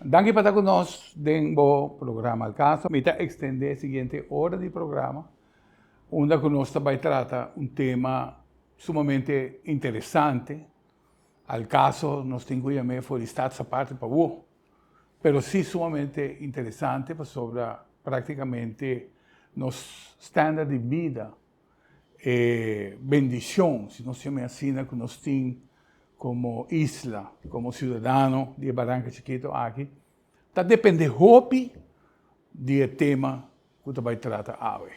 Danki pa ta ku nos den bo programa Al Caso. Mi ta ekstendé e siguiente ora di programa unda ku nos ta bai trata un tema sumamente interesante. Al Caso nos tin ku yam'é for di Staats Aparte pa wo. Pero si sumamente interesante pasobra praktikamente nos standard di bida, e bendishon, si nos yam'é asina, ku nos tin komo isla, komo siudadano di e Baranka Chikito aki, ta depende hopi di e tema ku ta bai trata awe.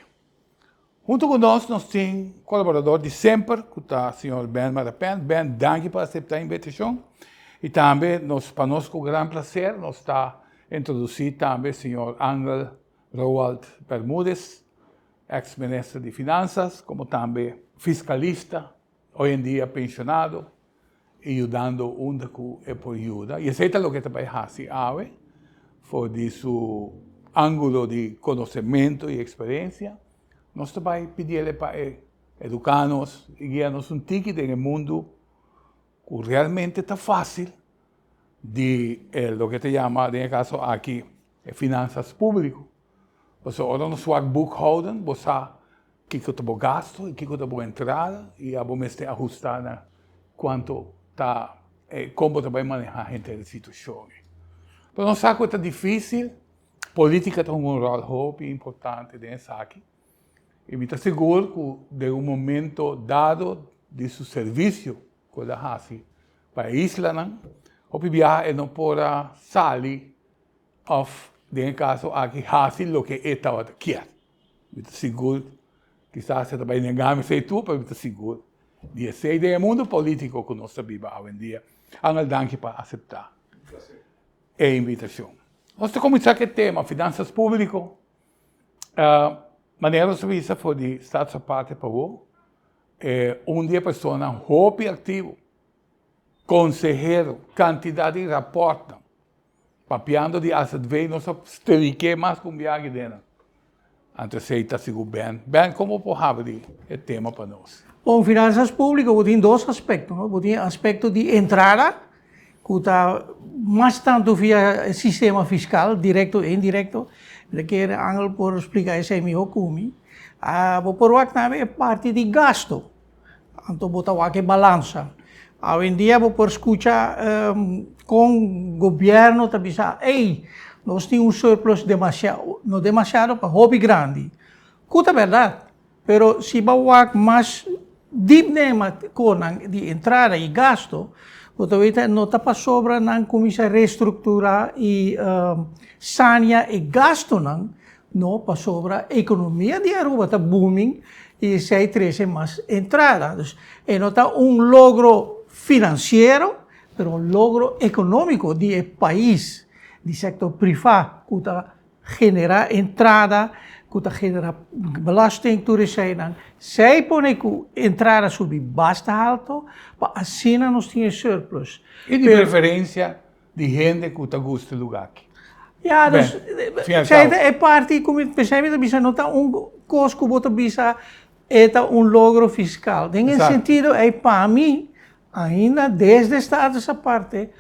Huntu ku nos, nos tin kolaborador di semper ku ta señor Ben Marapen. Ben, danki pa aseptá e invitashon. I tambe nos, pa nos ku gran plaser, nos ta introdusí tambe señor Angel Roald Bermudez, eks minister di Finansas, komo tambe fiskalista, hoy en dia penshonado i yudando unda ku e por yuda. I esei ta loke ta bai hasi awe for di su ángulo di konosementu i eksperensia. Nos ta bai pidiel pa e eduká nos i guia nos un tiki den e mundu ku realmente ta fásil di loke ta yama den e kaso aki e finansas públiko. Pasobra ora nos wak boekhouden bo sa kiko ta bo gasto i kiko ta bo entrada i abo mester ahusta na kuanto ta kon bo ta bai maneha henter e situashon ei. Pero nos sa ku ta difisil, politika ta hunga un ròl hopi importante den esaki i mi ta sigur ku den un momento dado di su servisio ku el a hasi pa e islanan, hopi biaha e no por a sali òf den e kaso aki hasi loke e tabata kier. Mi ta sigur, kisas e ta bai nenga mi esei tur, pero mi ta sigur di esei den e mundu politico ku nos ta biba awendia. Angel danki pa aseptá e invitashon. Nos ta kuminsá ku e tema finansas públiko. Manera nos a bisa for di Staats Aparte pa awor, un di e personanan hopi aktivo, konsehero, kantidat di rapòrtnan Papiando di azv nos a strik'é mas ku un biaha den nan. Anto esei ta sigur Ben. Ben, kon bo por habri e tema pa nos? Bon, finansas públiko bo tin dos aspekto, no? Bo tin aspekto di entrada, ku ta mas tantu via e sistema fiskal, direkto e indirekto. Mi ta kere Angel por splika esei mihó ku mi. Bo por wak tambe e parti di gasto. Anto bo ta wak e balansa. Awendia bo por skucha kon gobièrnu ta bisa, ey, nos tin un surplus demasiado, no demasiado, pero hopi grandi. Ku ta bèrdat, pero si bo wak mas dip den e konan di entrada i gasto, bo ta weta no ta pasobra nan kuminsá restrukturá i sania e gastonan, No, pasobra economia di Aruba ta booming y esey trece mas entrada. Dus e no ta un logro financiero, pero un logro economico di e pais, di sector priva cu ta genera entrada, cu ta genera belasting, tur eseynan. Esey pone cu entrada subi basta halto pa asina nos tin e surplus. Y di preferencia di hende ku ta gusta e lugá aki. Ya, dus, esei ta e parti ku mi, p'esei mi ta bisa no ta un kos ku bo ta bisa e ta un logro fiskal. Den e sentido ei pa mi, ainda desde Status Aparte,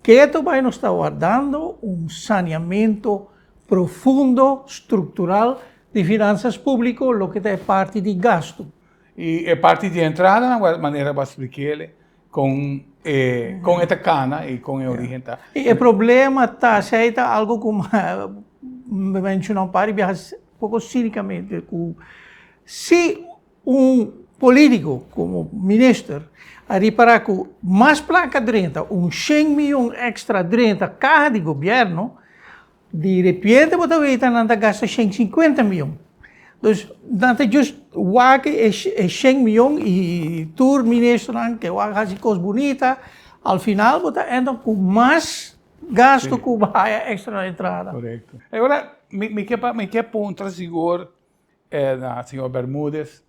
ketu bai nos ta wardando un saneamento profundo, struktural di finansas públiko, loke ta e parti di gastu. I e parti di entrada, manera bo a splik'el, Con e con e ta cana y con e origen ta. Y e problema ta, si ahí ta algo cu mi menciona un par di biaha poco cinicamente, cu si un politico como minister a ripara cu mas placa drenta, un shen miyon extra drenta caha di gobierno, Di repente bo ta weta nan ta gasta 150 miyon. Dus nan ta just wak e 100 miyon i tur ministernan ke wak hasi kos bunita, al final bo ta end up ku mas gasto ku bo haya extra na entrada. Korekto. E ora mi mi ke pa mi ke puntra sigur na señor Bermudez,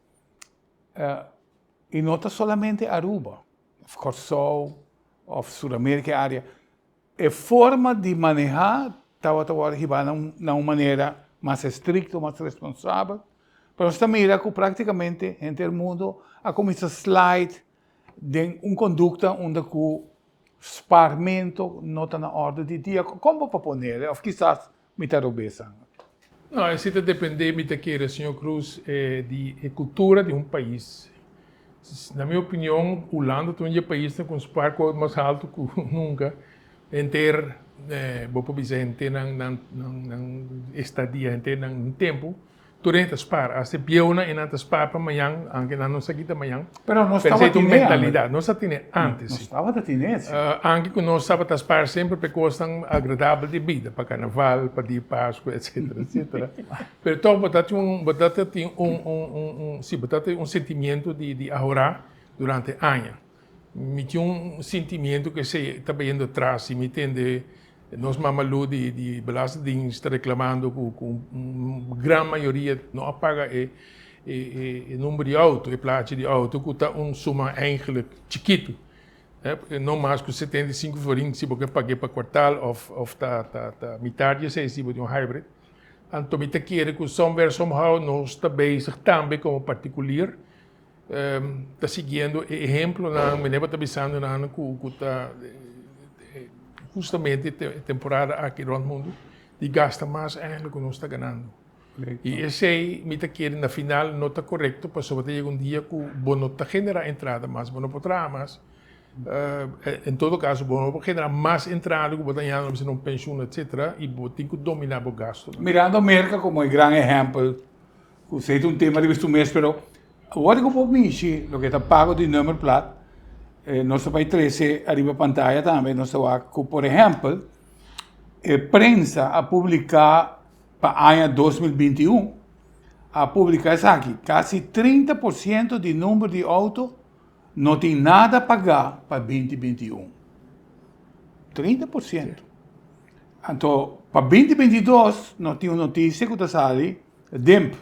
i no ta solamente Aruba, of Kòrsou, of Sudamerika e área, E forma di manehá tabata wòrdu hibá na un manera mas estrikto, mas responsabel, pero nos ta mira ku práktikamente henter mundu a kuminsá slide den un kondukta unda ku Spaarmento no ta na orde di dia. Kon bo por ponele? Of kisas mi ta robes an? No, esei ta depende, mi ta kere, señor Cruz, di e cultura di un pais. Na mi opinion, Hulanda ta un di e paisnan cu un spaarquote mas halto cu nunca. Henter, bo por bisa henter nan nan estadia, henter nan tempo, Tur hende ta spar, hasta e bieunan e nan ta spar pa mañan, aunke nan no sa kita mañan. Pero nos tabata tine mentalidad, nos a tine antes. Nos tabata tine si. Aunke ku nos tabata spar semper pa e kosnan agradabel di bida, pa karnaval, pa dia di Pasku, etcetera, etcetera. Pero tog bo ta tin un, bo ta tin un, un, un, un, si, bo ta tin un sentimiento di, di ahorá durante aña. Mi tin un sentimiento ku esei ta bayendo atras, si mi tende Nos mama Lu di di Belastingdienst ta reclamando cu cu un gran mayoria no a paga e e e number di auto, e plachi di auto cu ta un suma eigenlijk chikito, no mas cu 75 florin si bo ke pag'e pa kwartal of of ta ta ta mitar di esei si bo tin un hybrid. Anto mi ta kere cu somewhere somehow nos ta bezig tambe como particulier ta siguiendo e ehemplonan, mi ta bisando nan ku ku ta hustamente e temporada aki rond mundu di gasta mas eigenlijk ku nos ta ganando. I esei mi ta kere na final no ta korekto pasobra ta yega un dia ku bo no ta generá entrada mas, bo no por traha mas. En todo kaso bo no por generá mas entrada ku bo ta hañando bisa na un penshun etcetera i bo tin ku dominá bo gastunan. Mirando Merka komo e gran ehèmpel Cu esey ta un tema riba su mes, pero awor cu bo mishi loke ta pago di nummerplaat, nos ta bay trece ariba pantaya tambe, nos ta wak cu por ehempel e prensa a publica pa aña 2021, a publica esaki, casi 30% di number di auto no tin nada paga pa 2021. 30%. Anto pa 2022 nos tin un noticia cu ta sali, Demp,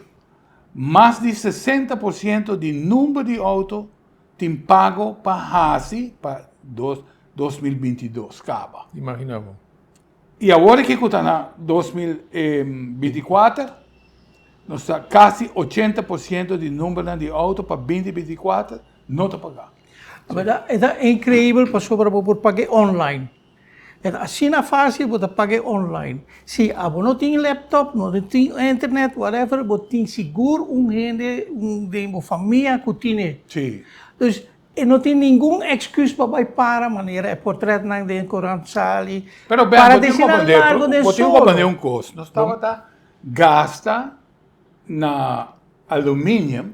Mas di 60% di number di auto tin pago pa hasi pa 2022 kaba. Imagina bo. I awor aki ku ta na 2024, nos ta kasi 80% di numbernan di auto pa 2024 no ta pagá. E ta increibel pasobra bo por pag'é online. E ta asina fácil bo ta pag'é online. Si abo no tin laptop, no tin internet, whatever, bo tin sigur un hende den bo famia ku tin'é. Sí. Dus e no tin ningun excuse pa bai para manera e portretnan den korant sali. Pero Ben, Para bo tin desi nan comprende, largo den bo tin solo. comprende un cos. Nos tabata gasta na aluminium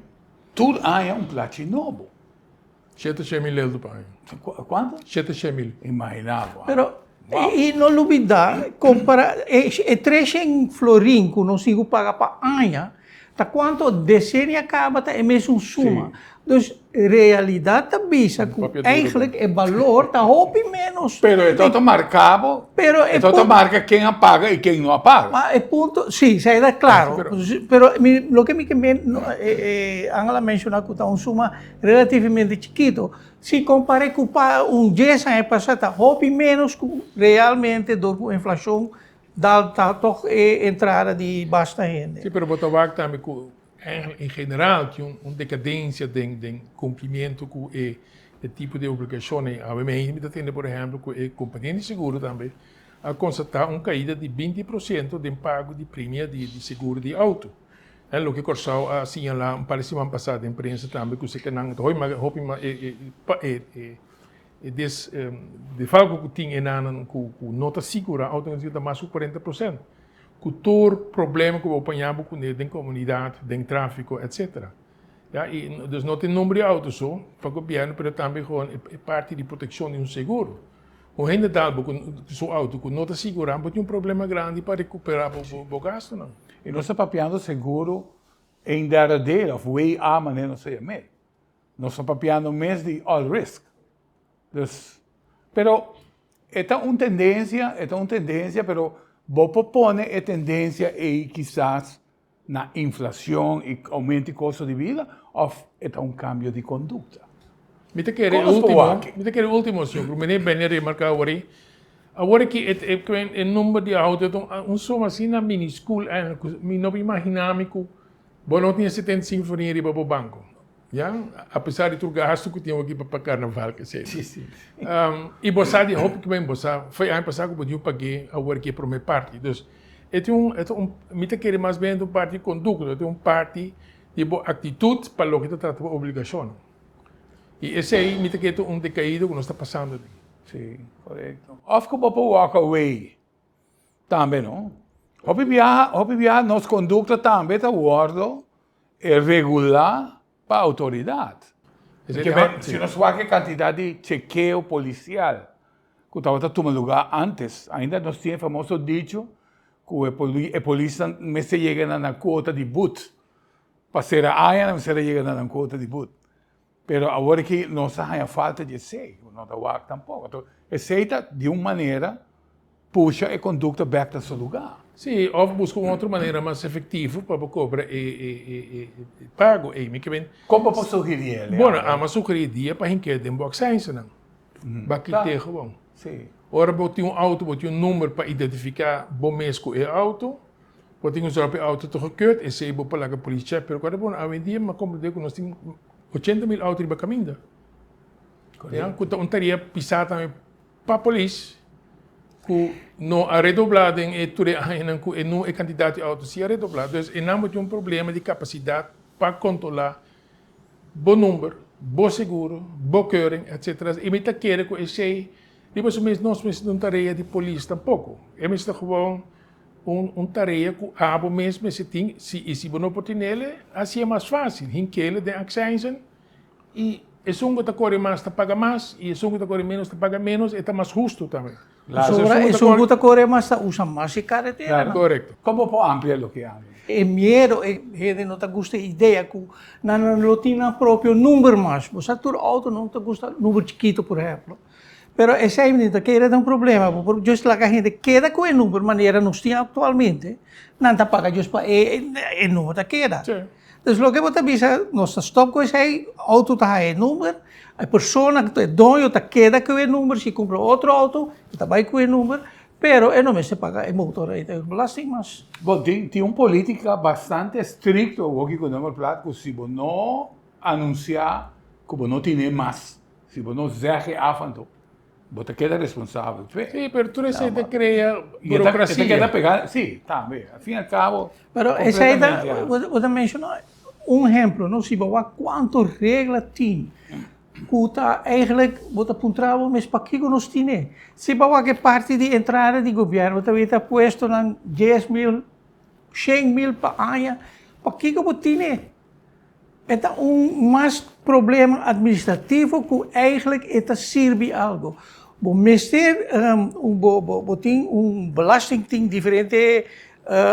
tur aña un plachi nobo. 700.000 euro pa aña. Kuantu? 700.000. Imaginá bo. Pero, i no lubidá, kompara e 300 florin ku nos tin ku paga pa aña, ta kuantu desenia kaba ta e mesun suma. Dus, realidat ta bisa ku eigenlijk e balor ta hopi ménos. Pero e ta marka bo, e ta marka ken a paga i ken no a paga. Ma e punto, si, esei ta klaro. Pero loke mi ke men, Angela a menshoná ku ta un suma Relativamente chikito. Si kompar'é ku pa un dies aña pasá ta hopi ménos ku realmente dor ku inflashon dal ta tòg e entrada di basta hende. Sí, pero bo ta wak tambe ku en general tin un dekadensia den den kumplimiento ku e e tipo di obligashon ei. Awe mi mi ta tende por ehèmpel ku e kompania di seguro tambe a konstatá un kaida di 20% den pago di premia di di seguro di outo. E loke Kòrsou a siñalá un par di siman pasá den prensa tambe ku seka nan ta hopi mas e des defalko ku tin e nannan ku no ta sigurá outo ta mas ku 40% ku tur problema ku bo paña bo kuné den komunidat, den tráfiko etsetera. Ya i dus no ta e nomber di outo so pa gobièrnu pero tambe gewoon e parti di protekshon di un seguro. Un hende dal bo ku su outo ku no ta sigurá, bo tin un problema grandi pa rekuperá bo gastunan. I nos ta papiando seguro een derde deel of WA manera nos ta yam'é. Nos ta papiando mes di all risk. Dus, pero e ta un tendensia, e ta un tendensia, pero bo por pone e tendensia ei kisas na inflacion y aumento di costo di bida of e ta un cambio di conducta? Mi ta kere ultimo, mi ta kere ultimo, señor Cruz. Meneer Benny a remarca awor ei. Awor aki e, e, e number di auto ta un, un suma asina miniscul eigenlijk. Mi no por imagina mi cu bo no tin 75 florin riba bo banco. Ya, apesar di tur gastu ku tin aki pa karnaval ke sey. Si, si. I bo sa di hopi ku men bo sa, foi aña pasá ku bo diu pag'é awor ki e promé parti. Dus, e tin un, e ta un, mi ta kere mas bien ta un parti di kondukta, e ta un parti di bo aktitut pa loke ta trata bo obligashonnan. I esei mi ta kere ta un dekaido ku nos ta pasando den. Si, korekto. Òf ku bo por walk away tambe no. Hopi biaha, hopi biaha nos kondukta tambe ta wòrdu regulá pa outoridat. Si nos wak e kantidat di chekeo polisial ku tabata tuma lugá ántes, ainda nos tin e famoso dicho ku e polisnan mester yega na nan kuota di but. Pa sera aña nan mester a yega na nan kuota di but. Pero awor aki nos a haña falta di esei, no ta wak tampoko. Anto esei ta di un manera pusha e kondukta bèk na su lugá. Sí, òf buska un otro manera mas efektivo pa bo kobra e pago ei. Mi ke men. Kon bo por sugerí el? Bueno, ami a sugerí dia pa hink'é den bo aksènsianan. Baki te gewoon. Sí. Ora bo tin un outo, bo tin un number pa identifiká bo mes ku e outo. Bo tin ku zorg pa e outo ta gekeurd, esei bo por laga polis chèk. Pero kòrda bon, awendia mi a komprendé ku nos tin 80 mil outo riba kaminda. Ya, ku ta un tarea pisá tambe pa polis, ku no a redoblá den e tur e añanan ku e nu e kantidat di outo si a redoblá. Dus e nan bo tin un problema di kapasidat pa kontrolá bo number, bo seguro, bo keuring, etcetera. I mi ta kere ku esei riba su mes nos mester ta un tarea di polis tampoko. E mester ta gewoon Un tarea ku abo mes mester tin, si i si bo no por tinele, hasié mas fásil, hinkele den aksènsen i esun ku ta kore mas ta paga mas i esun ku ta kore ménos ta paga ménos, e ta mas hustu tambe. Pasobra esun ku ta kore mas ta usa mas e kareteranan. Korekto. Kon bo por amplia loke ami? E miedo, e hende no ta gusta e idea ku nan no lo tin nan propio number mas. Bo sa tur outo no ta gusta number chikitu, por ehemplo. Pero esei mi ta kere ta un problema, bo por just laga hende keda ku e number manera nos tin aktualmente, nan ta paga just pa e e number ta keda. Dus loke bo ta bisa, nos ta stop ku esei, outo ta haya e number, e persona ku ta e doño ta keda ku e number, si kumpra otro outo e ta bai ku e number, pero e no mester paga e motor ei ta belasting mas. Bo tin tin un politica bastante estricto awoki ku number plaat ku si bo no anuncia ku bo no tine mas Si bo no zeg e af anto bo ta keda responsabel p'e. Sí, pero tur esei ta krea burokrasia. E ta keda pega, sí, tambe. Al fin y al cabo. Pero esei ta, bo ta menshoná un ehemplo, no? Si bo wak kuantu regla tin ku ta eigenlijk bo ta puntra bo mes pakiko nos tine. Si bo wak e parti di entrada di gobièrnu bo ta weta puestonan 10.000, 100.000 pa aña, pakiko bo tine? E ta un mas problema administrativo ku eigenlijk e ta sirbi algo. Bo mester bo bo tin un belasting tin diferente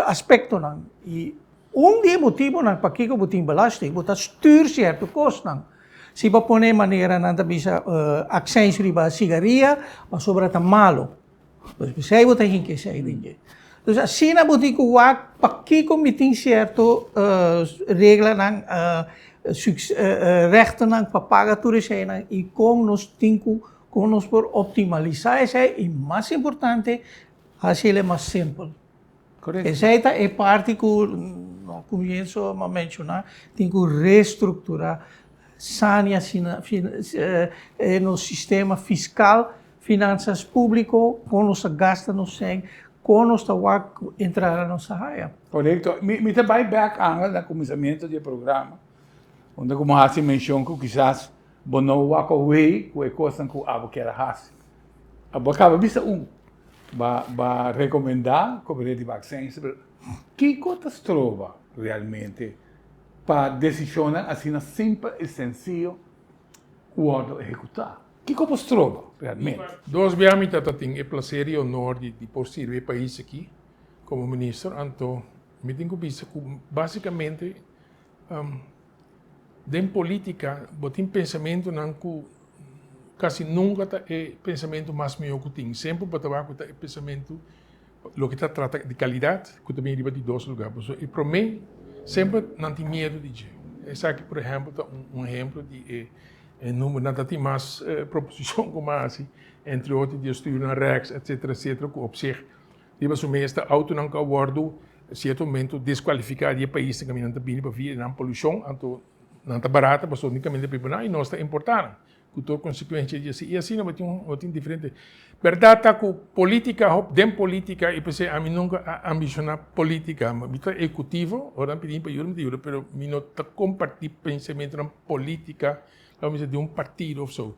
aspektonan i un di e motibonan pakiko bo tin belasting bo ta stuur sierto kosnan. Si bo pone manera nan ta bisa aksèns riba sigaria pasobra ta malo. Pues p'esei bo ta hinka esei den dje. Dus asina bo tin ku wak pakiko mi tin sierto reglanan, rechtennan pa paga tur eseinan i kon nos tin ku, kon nos por optimalisá esei i mas importante hasi el mas simpel. Esei ta e parti ku no kumienso a menshoná, tin ku restrukturá, sania nos sistema fiskal Finansas públiko, kon nos ta gasta nos sèn, kon nos ta wak ku entrada nos ta haya. Korekto. Mi mi ta bai bèk Angel na kuminsamentu di e programa, unda ku bo hasi menshon ku kisas bo no wak away ku e kosnan ku abo kier a hasi. Bo a kaba bisa un, ba ba rekomendá kobr'é di vaksensia, pero kiko ta stroba realmente pa desishonnan asina simpel i sensiyo wòrdu ehekutá? Kiko por stroba realmente? Dos bia mi tata tin e placer y honor di di por sirbi e pais aki como minister, anto mi tin cu bisa cu basicamente den politica bo tin pensamentonan cu casi nunca ta e pensamento mas miho cu tin, semper bo ta wak cu ta e pensamento loke ta trata di calidad cu ta bini riba di dos lugar, pasobra e prome semper nan tin miedo di dje, esaki por ehempel ta un ehemplo di e E numbernan ta tin mas proposicion cu mas haci, entre otro di estuurnan rechts, etcetera, etcetera, cu op zich riba su mes ta autonan cu a wordo cierto momento descualifica di e paisnan caminda nan ta bini pavia di nan polucion, anto. Nan ta barata pasobra unicamente pa biba nan y nos ta importa nan. Cu tur consecuencia di esey. Y asina bo tin un, bo tin diferente. Berdad ta cu politica, hop, den politica, y p'esey ami nunca a ambiciona politica. Mi ta ehecutivo, ora nan pidi mi pa yuda, mi ta yuda, pero mi no ta comparti pensamentonan politica, laga mi bisa, di un partido of so.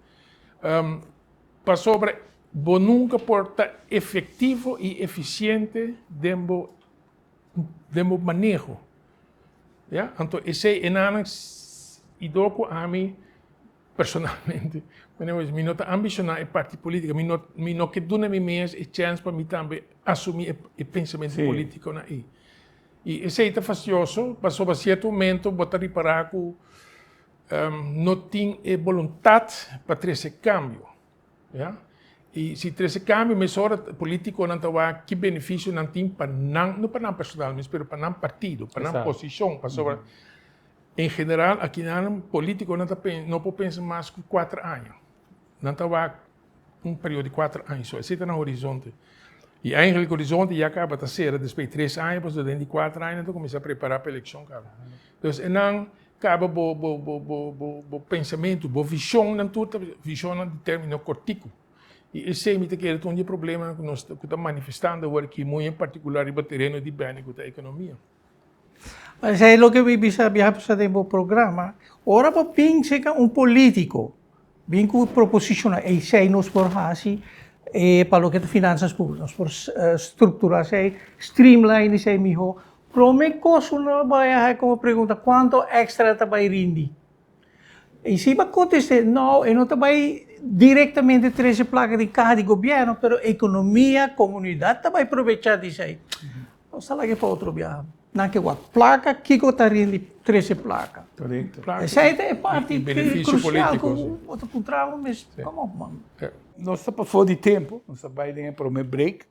Pasobra bo nunca por ta efectivo y eficiente den bo, den bo maneho. Ya, anto esey e nanan y dor cu ami personalmente, mi no ta ambiciona e parti politica, mi no, mi no ke duna mi mes e chance pa mi tambe asumi e pensamento politiconan ey. Y esey ta fastioso pasobra cierto momento bo ta ripara cu no tin e boluntad pa trece cambio. Ya. Y si trece cambio mesora politiconan ta wak ki beneficio nan tin pa nan, no pa nan personal mes, pero pa nan partido, pa nan posicion, pasobra en general akinan politiconan ta no por pensa mas cu cuater aña. Nan ta wak un periodo di cuater aña so, esey ta nan horizonte. Y eigenlijk horizonte ya caba ta cera despues di tres aña, pasobra den di cuater aña nan ta cuminsa prepara pa eleccion caba. Dus e nan Kaba bo bo bo bo bo bo pensamentu, bo vishonnan tur ta vishonnan di término kortiku. I esei mi ta kere ta un di e problemanan ku nos ku ta manifestando awor aki, muy en partikular riba tereno di bèni ku ta ekonomia. Esei loke mi bisa biaha pasa den bo programa. Ora bo bin serka un polítiko, bin ku proposishonnan, esei nos por hasi pa loke ta finansas públiko. Nos por strukturá esei, streamline esei mihó. Prome kos uno bai a haci como pregunta cuanto extra ta bai rindi? Y si bo conteste no, e no ta bai directamente trece placa di caha di gobierno, pero economia, comunidad ta bai probecha di esey. Nos ta laga pa otro biaha. Nan ke wak placa, kico ta rindi trece placa? Esey ta e parti crucial cu bo ta puntra bo mes, come op man. Nos ta pafó di tempo, nos ta bai den e prome break.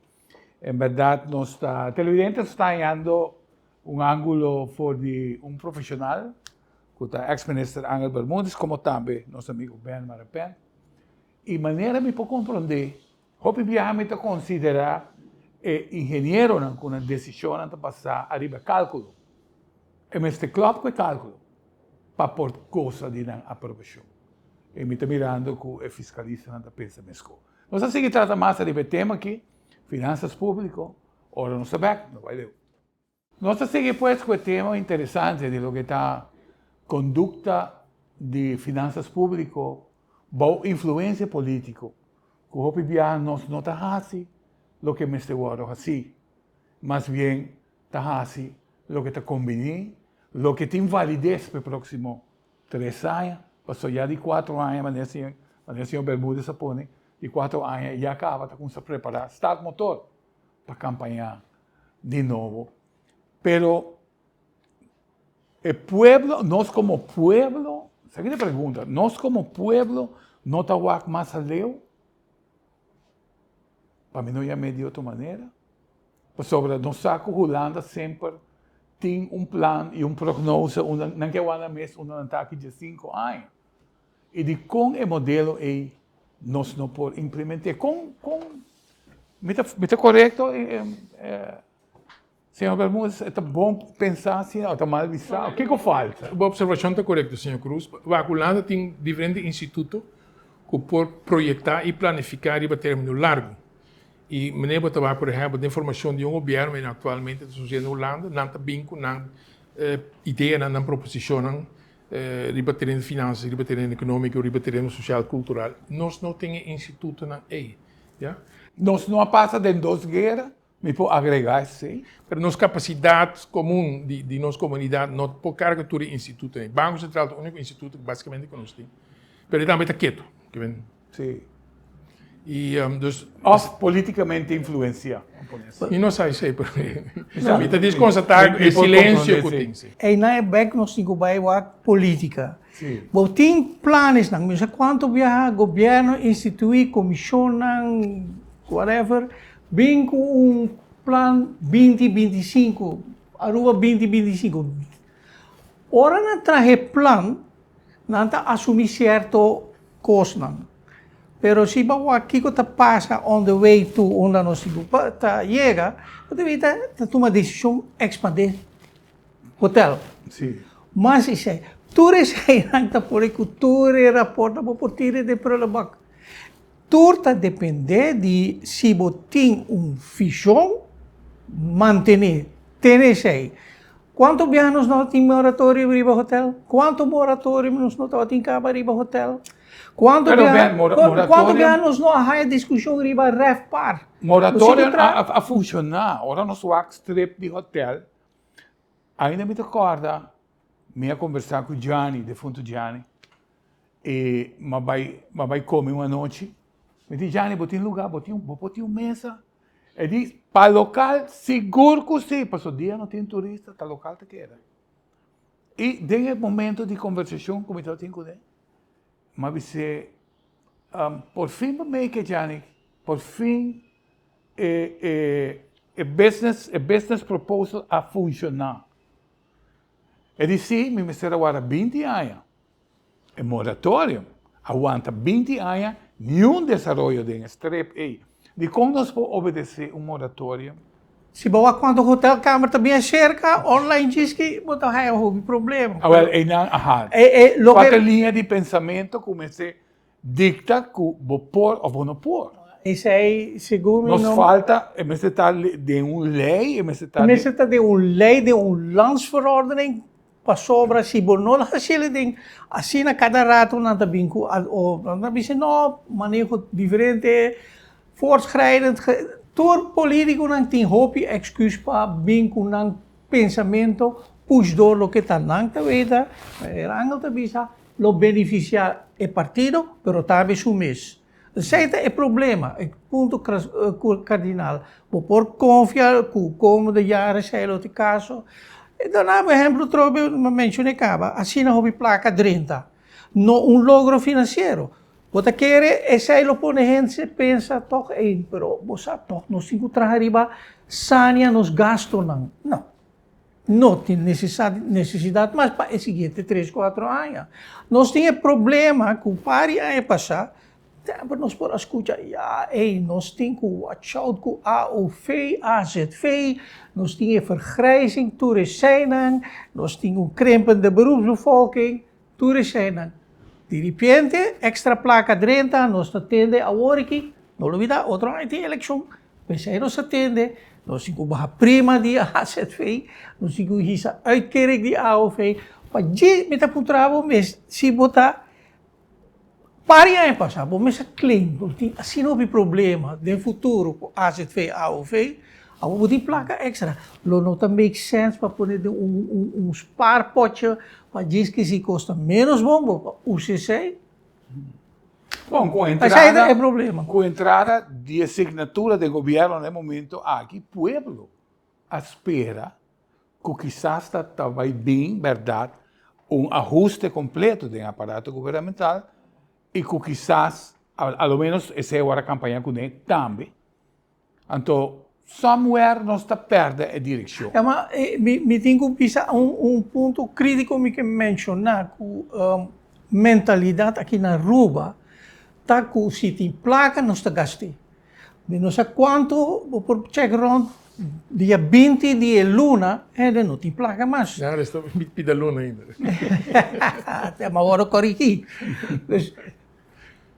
En berdad nos ta televidente ta hañando un ángulo for di un profesional ku ta ex minister Angel Bermudez komo tambe nos amigo Ben Marapen. I manera mi por komprondé hopi biaha mi ta konsiderá e ingenieronan ku nan desishonnan ta basá ariba kálkulo. E mester klòp ku e kálkulo pa por gosa di nan aprobashon. I mi ta mirando ku e fiskalistanan ta pensa meskos. Nos a sigui trata mas ariba e tema aki, finansas públiko, ora nos ta bèk, no bai leu. Nos ta sigui pues ku e tema interesante di loke ta kondukta di finansas públiko bou influensia polítiko, ku hopi biaha nos no ta hasi loke mester wòrdu hasí, mas bien ta hasi loke ta kombiní, loke tin valides pa e próksimo Tres aña, paso ya di cuatro aña manera señor manera señor Bermudez a pone, di cuatro aña ya caba ta cuminsa prepara start motor pa campaña di nobo. Pero e pueblo, nos como pueblo, esaki ta e pregunta, nos como pueblo no ta wak mas aleu? Pa mi no yam'é di otro manera. Pasobra nos sa ku Hulanda semper tin un plan i un prognose unda nan ke wak nan mes unda nan ta aki diesinko aña. I dikon e modelo ei nos no por implement'é? Kon kon mi ta mi ta korekto señor Bermudez? E ta bon pensa asina o ta mal bisa? Kiko falta? Bo observashon ta korekto señor Cruz. Wak Hulanda tin diferente instituto ku por proyektá i planifiká riba término largu. I meneer bo ta wak por ehèmpel den formashon di un gobièrnu menen aktualmente ta sucediendo na Hulanda, nan ta bin ku nan ideanan, nan proposishonnan riba tereno di finansas, riba tereno ekonómiko, riba tereno sosial, kultural. Nos no tin e institutonan ei, ya. Nos no a pasa den dos guera, mi por agregá esei. Pero nos kapasidat komun di nos komunidat no por karga tur e institutonan ei. Banko Sentral ta e úniko instituto ku basikamente ku nos tin. Pero e tambe ta ketu. Sí. Y dus. Of políticamente influencia. Mi no sa esey, pero mi ta disconcertá e silencio cu tin. Sí. Einan e bek nos tin cu bay wak politica. Sí. Bo tin planesnan, mi no sa cuanto biaha gobierno institui comisionnan, whatever, bin cu un plan binti 25, Aruba binti 25. Ora nan traha e plan, nan ta asumi cierto kosnan. Pero si bo wak kiko ta pasa on the way to unda nos tin ku ta yega, bo ta bira ta tuma desishon ekspandé hotel. Sí. Mas esei. Tur eseinan ta pone ku tur e raportnan bo por tira den prullenbak. Tur ta dependé di si bo tin un vishon, mantené, tene esei. Kuantu biaha nos no tin moratorio riba hotel? Kuantu moratorio nos no tabatin kaba riba hotel? Kuantu biaha, kuantu biaha nos no a haya diskushon riba RevPar? Moratorio a funshoná ora nos wak strip di hotel. Ainda mi ta kòrda mi a kombersá ku Gianni, defuntu Gianni, i mi a bai, mi a bai kome un anochi. Mi di, Gianni, bo tin lugá? Bo tin, bo por tin un mesa? E di, pa lokal sigur ku si, pasobra dia no tin turista, ta lokal ta keda. I den e momento di kombersashon ku mi tabatin kuné, mi a bis'é, Por fin bo make it, Gianni, por fin e e e business e business proposal a funciona. E di si mi mester a warda binti aña. E moratorium a wanta binti aña niun desaroyo den e strip ey. Dikon nos por obedece un moratorium? Si bo wak cuanto hotelkamer ta bien cerca, online djis bo ta haya hopi problema. Awel eynan aha. E e loke. Cuater liña di pensamento cu mester Dicta cu bo por of bo no por. Esey segun mi no. Nos falta, e mester ta den un ley, e mester ta. E mester ta den un ley, den un landsverordening, pasobra si bo no haciel den asina cada rato nan ta bin cu nan ta bisa no, maneho diferente, voortschrijdend, tur politiconan tin hopi excuus pa bin cu nan pensamento push door loke ta nan ta weta, e Rangel ta bisa. Lo beneficia e partido, pero tambe su mes. Esey ta e problema, e punto cardinal. Bo por confia cu como de jaren esey lo ta e caso. E duna bo ehemplo trobe, mi a menciona caba, asina hopi placa drenta. No un logro financiero. Bo ta kere esey lo pone hende pensa toch ey, pero bo sa toch nos tin cu traha riba sania nos gastonan. No. No tin nesesidat mas pa e siguiente tres, kuatro aña. Nos tin e problema ku par di aña pasá, semper nos por a skucha, ya, ey, nos tin ku watch out ku AOV, AZV, nos tin e vergrijzing, tur eseinan, nos tin un krimpende beroepsbevolking, tur eseinan. Di ripiente, ekstra plaka drenta, nos ta tende awor aki, no lubida, otro aña tin elekshon. P'esei nos a tende, nos tin ku baha prima di AZV, nos tin ku hisa uitkering di AOV. Pa dje mi ta puntra bo mes si bo ta par di aña pasá bo mes a claim ku tin asina hopi problema den futuro ku AZV, AOV, awor bo tin plaka extra. Lo no ta make sense pa pone den un un spaarpotje pa djis ke si kos ta menos bon bo pa usa esei? Bon, ku entrada, e problema. Ku entrada di e signatura den gobierno na e momento aki, pueblo a spera ku kisas ta ta bai bin bèrdat un ahuste kompleto den aparato gubernamental i ku kisas, a lo menos esei a wòrdu a kampaña kuné tambe. Anto somewhere nos ta perde e direccion. Ja, ma mi, mi tin cu bisa un, un punto critico mi ke menciona cu mentalidad aki na Aruba ta cu si tin placa nos ta gast'e. Mi no sa cuanto, bo por check rond dia binti di e luna hende no tin placa mas. Ja, esta pida luna ainda. Te ma worde corigi. Dus,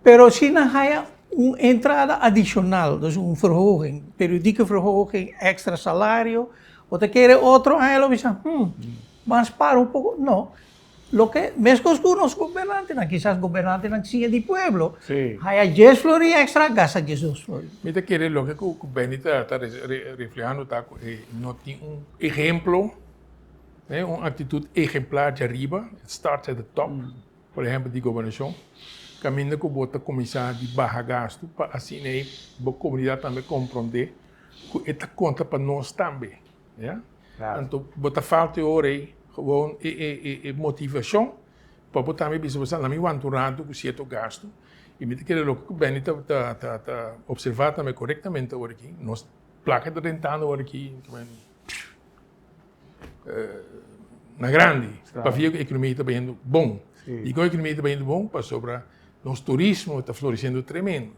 Pero si nan haya un entrada adicional, dus un verhoging, periodieke verhoging, extra salario, bo ta kere otro aña lo bisa, hmm, ban spara un poco. No, loke, meskos ku nos gobernantenan, kisas gobernantenan siña di pueblo, haya dies florin extra, gasta diesdos florin. Mi ta kere loke ku Benny ta reflehando ta ku e no tin un ehemplo, un actitud ehemplar djariba, it starts at the top. Por ehempel di gobernashon, kaminda ku bo ta kuminsá di baha gastu pa asina ei bo komunidat tambe komprondé ku e ta konta pa nos tambe, ya. Anto bo ta falta e ora ei gewoon e e e motivashon pa bo tambe bisa bo sa lami wanta un ratu ku sierto gastu i mi ta kere loke ku Benny ta ta ta opservá tambe korektamente awor aki, nos plaka ta rentando awor aki. Na grandi, pabia ku ekonomia ta bayendo bon. Dikon ekonomia ta bayendo bon? Pasobra nos turismo ta floresiendo tremendo.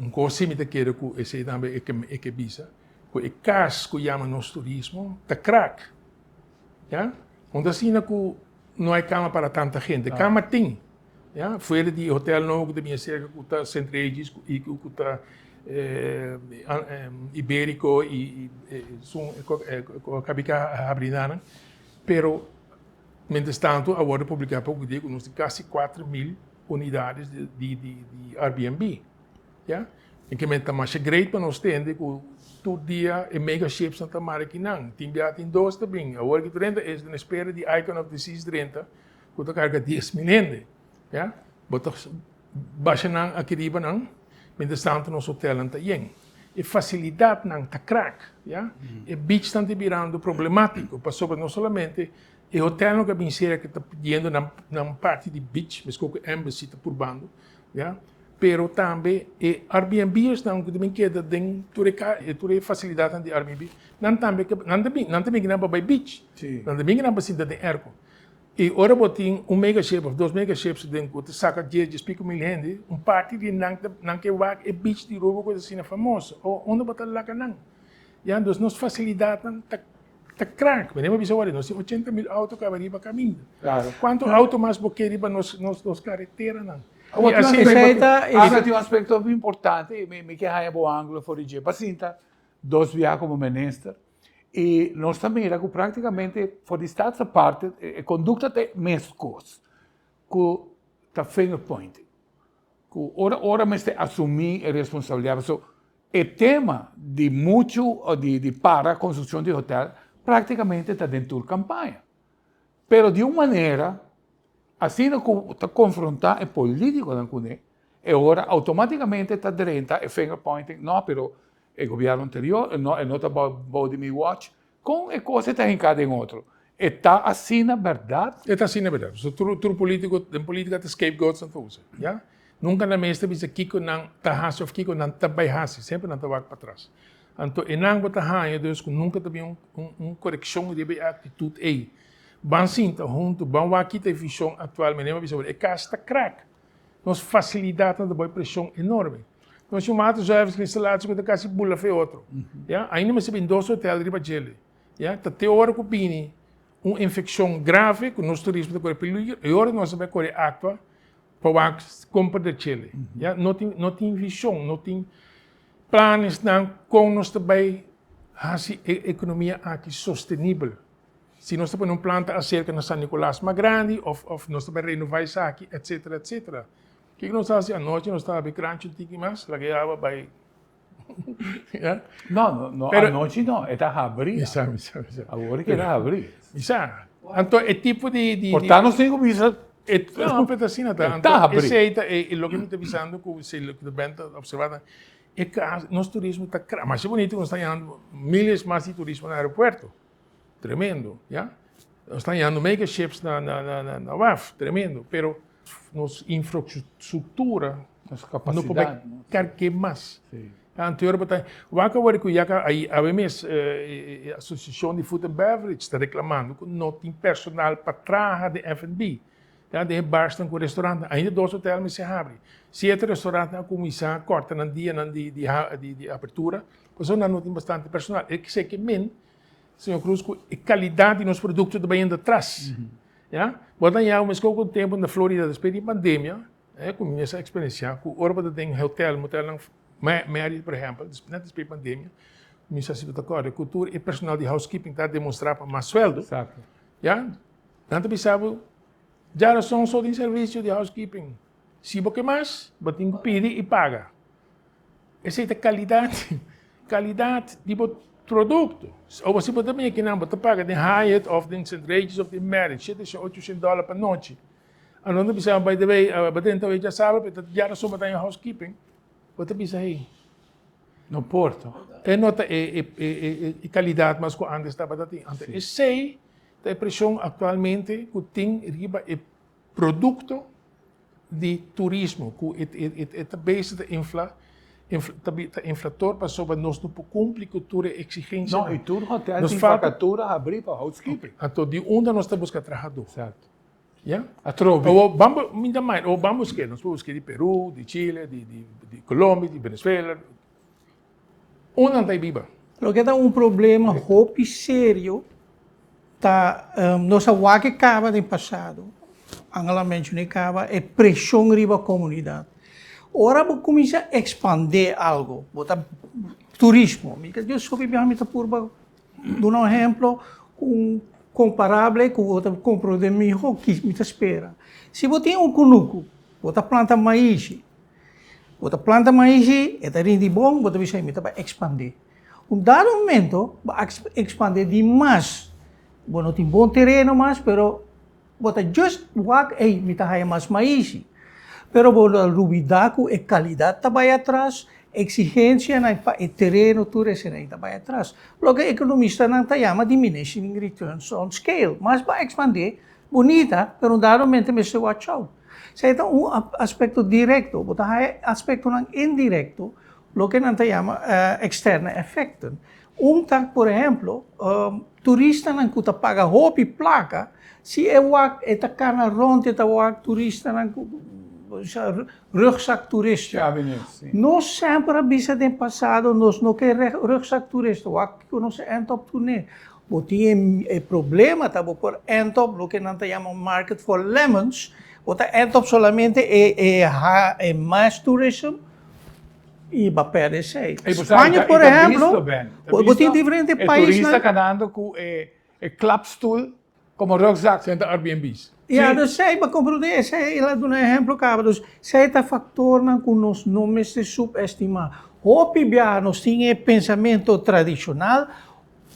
Un kos si mi ta kere ku esei tambe e ke bisa, ku e kas ku yama nos turismo ta krak. Ya? Un ta asina ku. No hay cama para tanta gente. Cama tin. Ya, fuera di hotel nobo cu ta bini cerca cu ta St. Regis y cu ta Iberico y esun cu a cabica habri nan. Pero mientras tanto a wordo publica poco dia cu nos tin casi 4000 unidades di Airbnb. Ya, e ke men ta masha great pa nos tende ku tur dia e mega shipsnan ta mara kinan. Tin bia tin dos ta bin. Awor ki drenta es den espera di Icon of the Seas drenta ku ta karga 10,000 hende. Ya, bo ta basha nan aki riba nan, mientras tanto nos hotelnan ta yen. E fasilidatnan ta krak. Ya, e beachnan ta birando problemátiko pasobra no solamente e hotelnan ku a bin serka ta pidiendo nan parti di beach, meskos ku Embassy ta purbando. Ya, pero tambe e Airbnb'ersnan ku ta bin keda den tur e ka, tur e fasilidatnan di Airbnb, nan tambe ke, nan ta bin, nan ta bin kinan pa bai beach, nan ta bin kinan pa sinta den airco. I ora bo tin un mega ship òf dos mega ships den ku ta saka dies, dies piko mil hende, un parti di nan ta, nan ke wak e beach di Aruba ku ta asina famoso. O unda bo ta laka nan? Ya, dus nos fasilidatnan ta Ta krak. Meneer bo bisa wari nos tin 80,000 auto kaba riba kaminda. Claro. Kuantu auto mas bo ke riba nos nos nos kareteranan? Awor I asina Esei ta Ahora tin un aspecto hopi importante y mi mi ke haña bo ángulo for di dje. Bo a sinta dos biaha como minister y nos ta mira cu practicamente for di Staatse parte e conducta ta e mescos cu ta finger pointing. Cu ora ora mester asumi e responsabilidad pasobra E tema di muchu o di di para construccion di hotel practicamente ta den tur campaña. Pero di un manera asina cu ta confronta e politiconan cune, e ora automaticamente ta drenta e finger pointing, no pero e gobierno anterior, no e no ta bou di mi watch. Con e cos e ta hinca den otro? E ta asina berdad? E ta asina berdad. Pasobra tur tur politico den politica ta scapegoats nan ta usa, ya. Nunca nan mester bisa kico nan ta haci of kico nan ta bay haci. Semper nan ta wak patras. Anto e nan bo ta haña dus cu nunca ta bin un un un coreccion riba e actitud ey. Ban sinta hunto, ban wak kita e vision actual. Meneer a bisa e cas ta crack. Nos facilidadnan ta boy presion enorme. Nos tin un waterzuiveringinstallatie cu ta casi bula fe otro. Ya, ainda mester bin dos hotel riba djele. Ya, ta te ora cu bini un infeccion grave cu nos turismo ta core peligro, e ora nos ta bay core actua pa wak compra de djele. Ya, no tin, no tin vision, no tin planesnan con nos ta bay haci e economia aki sostenibel. Si nos ta pone un planta acerca na San Nicolas mas grandi of of nos ta bay renova esaki etcetera etcetera. Kiko nos ta haci anochi nos ta habri kranchi un tiki mas laga e awa bay ya. No no no Pero anochi no e ta habri. Mi sa mi sa mi sa. Awor ke ta habri. Mi sa. Anto e tipo di di Por ta nos tin ku bisa E no pero ta asina ta. E ta Anto habri. esey ta e loke mi ta bisando ku si loke ta benta observa ta e kas nos turismo ta kra masha bonito ku nos ta hañando miles mas di turismo na aeropuerto. Tremendo, ya. Nos ta hañando mega ships na, na, na, na, na waf, tremendo. Pero nos infrastructura Nos no por capacidad. bai carke mas. Sí. Anterior bo ta, wak awor cu ya ca ay awe mes e asociacion di food and beverage ta reclamando cu no tin personal pa traha den F&B. Ya den e barsnan cu restaurantnan, ainda dos hotel mester habri. Siete restaurantnan a cuminsa corta nan dianan di di di di apertura, pasobra nan no tin bastante personal. E ke men Señor Cruz cu e calidad di nos producto ta bayendo atras. Ya? Bo ta haña mesco cu tempo na Florida despues di pandemia, eh, cu mi a experiencia cu ora bo ta den hotel, motelnan Marriott por ehempel, net despues di pandemia, mi sa si bo ta corda cu tur e personal di housekeeping ta demostra pa mas sueldo. Exacto. Ya? Nan ta bisa bo, djarason so tin servicio di housekeeping. Si bo ke mas, bo tin cu pidi y paga. Esei ta kalidat, kalidat di bo produkto. Ora si bo ta bini akinan bo ta paga den Hyatt of den St. Regis of den Marriott shete shen ocho shen dòler pa nochi. Anto nan ta bisa by the way bo ta drenta djasabra pero ta djarason bo ta haña housekeeping. Bo ta bisa hey. No por to. E no ta e e kalidat mas ku antes tabata tin. Anto esei ta e preshon aktualmente ku tin riba e produkto. Di turismo ku e ta bezig ta infla ta inflator pasobra nos no por kumpli ku tur e eksigensianan. No, i tur hotel tin vakatura habrí pa housekeeping. Anto di unda nos ta buska trahadó? Exacto. Ya? Atrobe. Awor ban mi ta mind, awor ban busk'é, nos por busk'é di Peru, di Chile, di Colombia, di Venezuela. Unda nan ta biba? Loke ta un problema hopi serio. Ta nos a wak e kaba den pasado, Angela a menshoná e kaba, e preshon riba komunidat. Ora bo kuminsá ekspandé algu, bo ta turismo, mi ta dios hopi biaha mi ta purba duna un ehemplo ku komparable ku bo ta komprondé mihó ki mi ta spera. Si bo tin un kunuku, bo ta planta maishi, bo ta planta maishi, e ta rindi bon, bo ta bisa mi ta bai ekspandé. Un dado momento bo a expande di mas, bo no tin bon tereno mas pero bo ta just wak ey mi ta haya mas maishi. Pero bo lo lubida cu e calidad ta bay atras, exigencianan pa e tereno tur esey ta bay atras. Loke economistanan ta yama diminishing returns on scale. Mas bo a expande, bunita, pero un dado momento mester watch out. Esey ta un aspecto directo, bo ta haya aspectonan indirecto Loke nan ta yama externe effecten. Un ta, por ehemplo, turistanan ku ta paga hopi plaka, si e wak e ta kana rond e ta wak turistanan ku rugzak turista. Nos semper a bisa den pasado nos no ke rugzak turista, wak kiko nos a end up kuné. Bo tin e problema ta bo por end up loke nan ta yama market for lemons, bo ta end up solamente e mass tourism, I ba perde esei. Spaña por ehemplo, bo tin diferente paisnan. E turista kanando ku e klapstoel komo rugzak. Senta Airbnb's. Ya, dus esei bo komprondé, esei el a duna ehemplo kaba. Dus esei ta faktornan ku nos no mester subestimá. Hopi biaha nos tin e pensamentu tradishonal,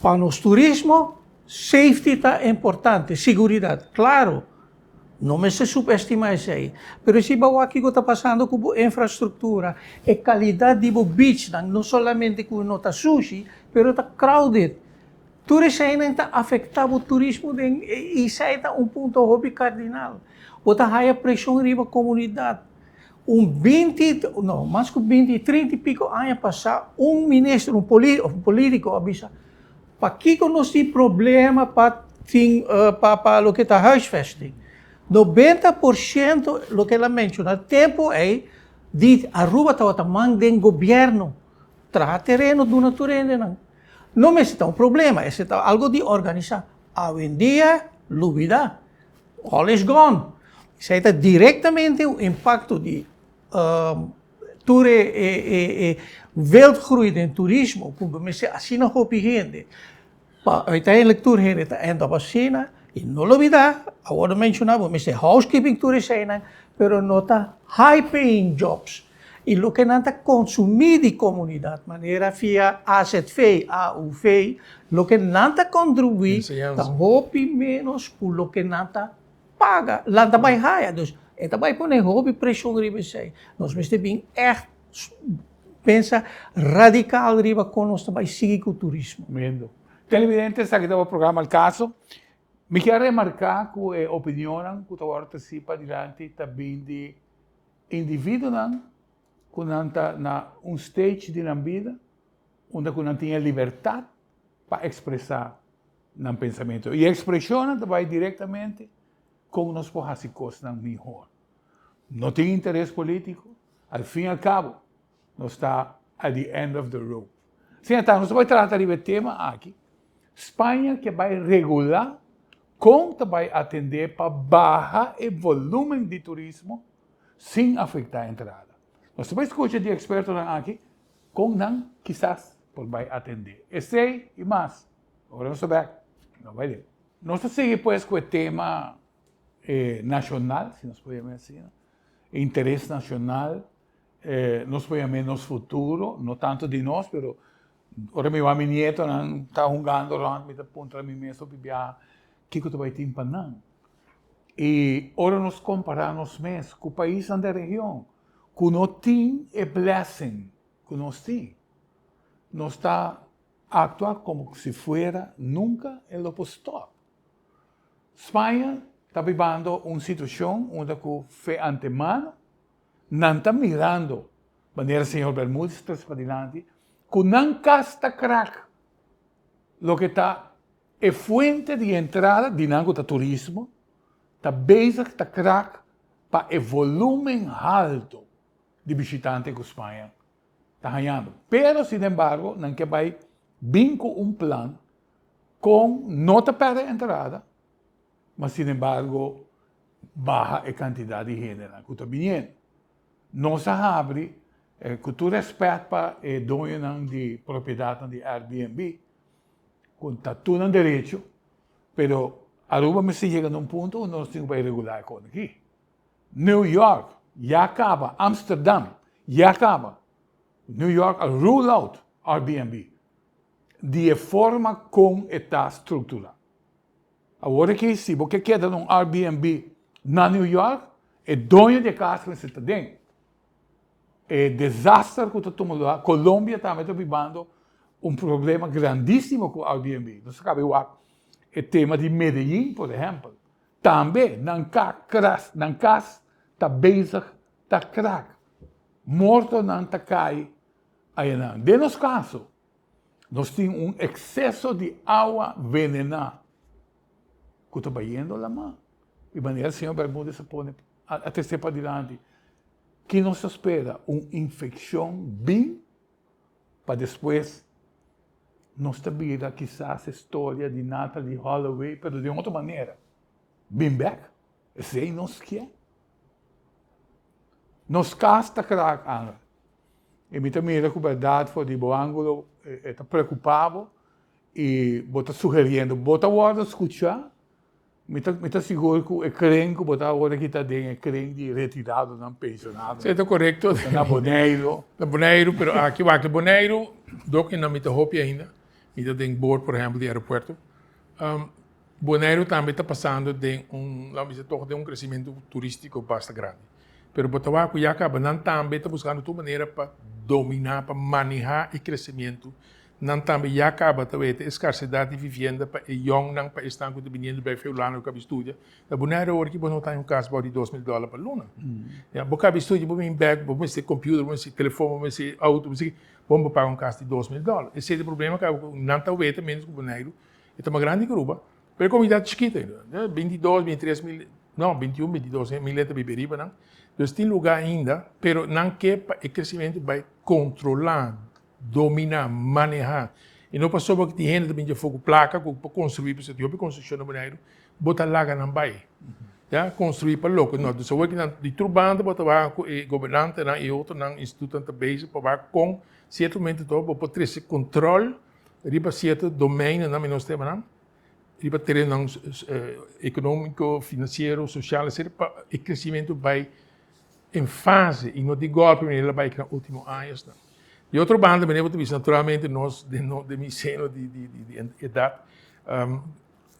pa nos turismo safety ta importante, siguridat, klaro. No mester subestima esei. Pero si bo wak kiko ta pasando ku bo infrastruktura, e kalidat di bo beachnan, no solamente ku no ta sushi, pero ta crowded. Tur eseinan ta afektá bo turismo den i esei ta un punto hopi kardinal. Bo ta haya preshon riba komunidat. Un binti, no, mas ku binti, trinta i piko aña pasá un minister, un polítiko a bisa, Pakiko nos tin problema pa tin pa pa loke ta huisvesting? 90% loke el a menciona tempo ey di Aruba tabata man den gobierno traha tereno duna tur hendenan. No mester ta un problema, esey ta algo di organisa. Awendia lubida, all is gone. Esey ta directamente un impacto di Tur e wildgroei den turismo ku bo mester asina hopi hende pa uiteindelijk tur hende ta end up asina i no lubida a wòrdu menshoná bo mester housekeeping tur eseinan pero no ta high paying jobs i loke nan ta konsumí di komunidat manera via azv, AOV loke nan ta kontribuí ta hopi ménos ku loke nan ta paga, lanta bai haya. Dus e ta bai pone hopi preshon riba esei. Nos mester bin ègt pensa radikal riba kon nos ta bai sigui ku turismo. Tremendo. Televidente, esaki ta bo programa Al Caso. Mi kier remarká ku e opinionnan ku ta wòrdu trasí padilanti ta bin di individuonan ku nan ta na un stage di nan bida unda ku nan tin e libertat pa ekspresá nan pensamentu. I e ekspreshonnan ta bai direktamente kon nos por hasi kosnan mihor. No tin interes polítiko, al fin al kabo nos ta at the end of the rope. Asina ta, nos ta bai trata riba e tema aki, Spaña ke bai regulá kon ta bai atendé pa baha e volúmen di turismo sin afektá entrada. Nos ta bai skucha di ekspertonan aki Kon nan kisas por bai atendé esei i mas? Ora nos ta bek, no bai leu. Nos ta sigui pues ku e tema nashonal, si nos por yam'é asina, e interes nashonal, nos por yam'é nos futuro, no tantu di nos, pero ora mi wak mi nietonan ta hungando rònt, mi ta puntra mi mes hopi biaha kiko ta bai tin pa nan. I ora nos kompará nos mes ku paisnan den region, ku no tin e blessing ku nos tin, nos ta aktua komo si fuera nunka e lo por stòp. Spaña ta bibando un situashon unda ku fe antemano nan ta mirando, manera señor Bermudez ta trese padilanti, ku nan kas ta krak, loke ta e fuente di entrada di nan ku ta turismo, ta bezig ta krak pa e volumen halto di bishitante ku Spaña ta hañando. Pero sinembargo nan ke bai bin ku un plan Kon no ta pèrdè entrada, ma sinembargo baha e kantidat di hendenan ku ta biniendo. Nos a habri, ku tur rèspèt pa e doñonan di propiedatnan di Airbnb, ku ta tur nan derecho, pero Aruba mester yega na un punto unda nos tin ku bai regulá e kos aki. New York ya kaba, Amsterdam ya kaba. New York a rule out Airbnb di e forma kon e ta strukturá. Awor aki si bo ke keda na un Airbnb na New York, e doño di e kas mester ta den. E desaster ku ta tuma lugar, Colombia tambe ta bibando un problema grandisimo ku Airbnb. Nos a kaba di wak e tema di Medellin por ehèmpel. Tambe nan nan kas ta bezig ta krak. Mortonan ta kai ayanan. Den nos kaso, nos tin un ekseso di awa venená ku ta bayendo laman. I manera señor Bermudez a pone a trese padilanti, ki nos ta spera? Un infekshon bin pa despues nos ta bira kisas e storia di Natalee Holloway, pero den otro manera. Bin bek. Esei nos kier. Nos kas ta krak, Angel. I mi ta mira ku bèrdat for di bo ángulo e ta preokupá bo i bo ta sugeriendo. Bo ta wòrdu skuchá. Mi ta mi ta sigur ku e kren ku bo ta awor aki ta den e kren di retiradonan, pensionadonan. Sí, ta korekto. Na Boneiru. Na Boneiru, pero aki wak Boneiru, dok i mi ta hopi ainda. Mi ta den board, por ehèmpel, di aeropuerto. Boneiru tambe ta pasando den un, laat mi bisa toch, den un crecimiento turistico basta grandi. Pero bo ta wak cu ya caba nan tambe ta buscando tur manera pa domina, pa maneha e crecimiento. Nan tambe ya caba ta weta e scarcedad di vivienda pa e yongnan, pa esnan cu ta biniendo bay for Hulanda cu caba studia. Na Boneiru awor aki bo no ta haña un cas bao di 2000 dollar pa luna. Ya, bo caba studia, bo bin bek, bo mester computer, bo mester telefon, bo mester auto, bo mester, bo paga un cas di 2000 dollar. Esey ta e problema caba cu nan ta weta menos cu Boneiru. E ta mas grandi ku Aruba, pero e komunidat chikito ainda, 22, 23 mil, no, 21, 22 mil hende ta biba riba nan. Dus tin lugá ainda, pero nan ke pa e kresimentu bai kontrolá, dominá, manehá. I no pasobra ku tin hende ta bin dje afó ku plaka ku por konstruí, pasobra tin hopi konstrukshon na Boneiru, bo ta laga nan bai. Ya, konstruí pa loko. No, dus awor ki nan di tur banda bo ta wak ku e gobernantenan i otronan institutonan ta bezig pa wak kon sierto momento to bo por trese kontrol Riba sierto domeinonan mi nos temanan, riba terenonan economico, financiero, social, etcetera, pa e crecimiento bay en fase y no di golpe manera el a bay na ultimo añosnan. Di otro banda manera bo ta bisa naturalmente nos den no den mi seno di di di edad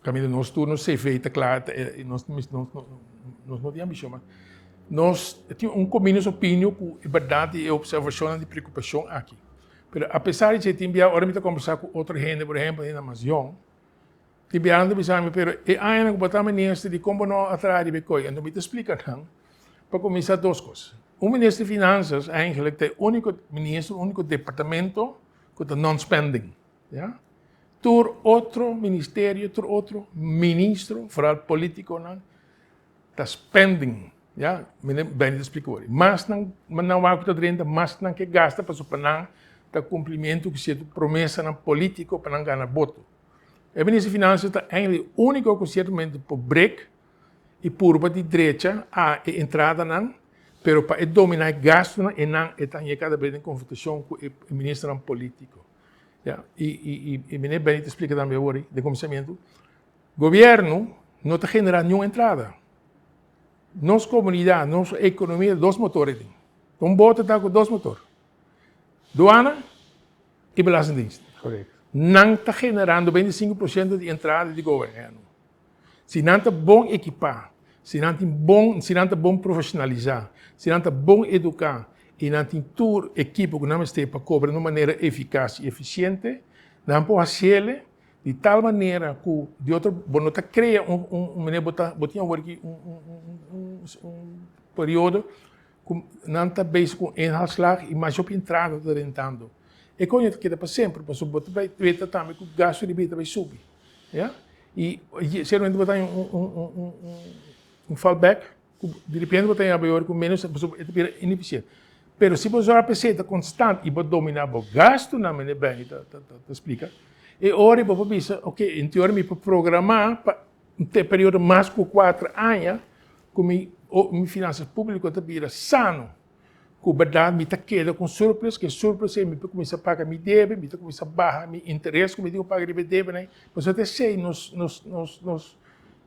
caminda nos tur nos cv ta cla nos nos nos no tin ambicion mas. Nos tin un cominos opinio cu e berdad di e observacionnan di preocupacion aki. Pero apesar di esei tin bia ora mi ta kombersá ku otro hende, por ehempel hende mas yòn, tin bia nan ta bisa mi, pero e añanan ku bo ta minister dikon bo no a traha riba e koi? Anto mi ta splika nan pa kuminsá dos kos. Un minister di finansas eigenlijk ta e úniko minister, úniko departamento ku ta non-spending, ya. Tur otro ministerio, tur otro ministro, foral politikonan, Ta spending, ya, mi ta bini ta splika wor. Mas nan nan wak ku ta drenta, mas nan ke gasta pasobra pa nan ta kumplimentu ku sierto promesanan politiko pa nan gana boto. E minister di finansia ta eigenlijk e uniko ku siertamente por brek i purba di drecha a e entradanan, pero pa e domina e gastunan e nan e ta haña kada bes den konfrontashon ku e ministernan politiko. Ya, i i i meneer Benny ta splika tambe awor den kuminsamentu. Gobierno no ta genera niun entrada. Nos comunidad, nos economia, dos motor e tin. Un bote ta cu dos motor. Duana y Belastingdienst. Correcto. Nan ta generando 25% di entrada di gobierno. Si nan ta bon equipa, si nan tin bon, si nan ta bon profesionalisa, si nan ta bon educa y nan tin tur equipo cu nan mester pa cobra na un manera eficaz y eficiente, nan por haciele Di tal manera ku di otro bo no ta krea un un manera bo ta bo tin awor aki un un un un periodo ku nan ta bezig ku inhaalslag i masha hopi entrada ta drentando. E koño ta keda pa semper pasobra bo ta bai weta tambe ku gasto di bida ta bai subi ya i siertamente bo ta haña un un un un fallback ku di repente bo ta haña awe ku menos pasobra e ta bira inefisiente. Pero si bo zorg p'esei ta konstant i bo domina bo gastunan, manera Benny ta ta splika. E ora bo por bisa, ok, en teoria mi por programá pa un periodo mas ku kuater aña ku mi mi finansas públiko ta bira sano. Ku bèrdat mi ta keda ku un surplus, ku e surplus ei mi por kuminsá paga mi debe, mi ta kuminsá baha mi interes ku mi tin ku paga riba e debenan ei. Pasobra ta esei nos nos nos nos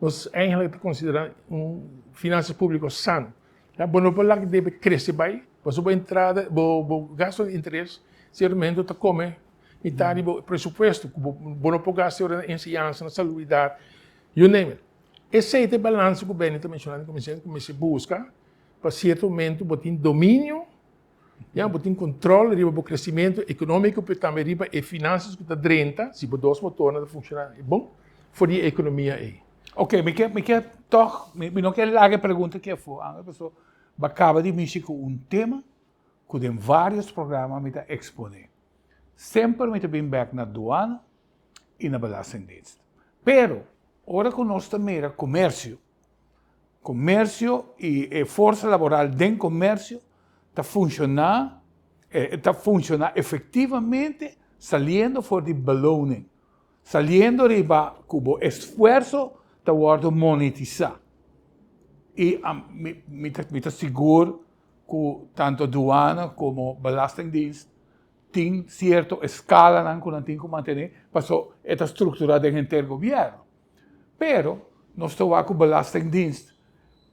nos eigenlijk ta konsiderá un finansas públiko sano. Ya, bo no por laga debe krese bai, pasobra bo entrada, bo bo gasto di interes siertamente ta kome mitad di bo presupuesto ku bo bo no por gasta ora na enseñansa, na salubridat, you name it. Esei ta e balansa ku Benny ta menshonando ku mester buska pa sierto momento bo tin dominio, ya, bo tin control riba bo crecimiento economico, pero tambe riba e finanzas cu ta drenta, si bo dos motornan ta funciona bon, for di e economia ey. Ok, mi ke, mi ke toch, mi, mi no ke laga e pregunta aki afó, Angel, pasobra bo a caba di mishi cu un tema cu den varios programa mi ta expone. Semper mi ta bin bek na Douane y na Belastingdienst. Pero, ora cu nos ta mira comercio, Comercio y e forsa laboral den comercio ta funciona ta funciona efectivamente saliendo for di beloning, saliendo riba cu bo esfuerzo ta wordo monetisa. Y mi mi ta sigur cu tanto Douane como Belastingdienst tin cierto escalanan cu nan tin cu mantene paso e ta structura den henter gobierno. Pero nos ta wak ku Belastingdienst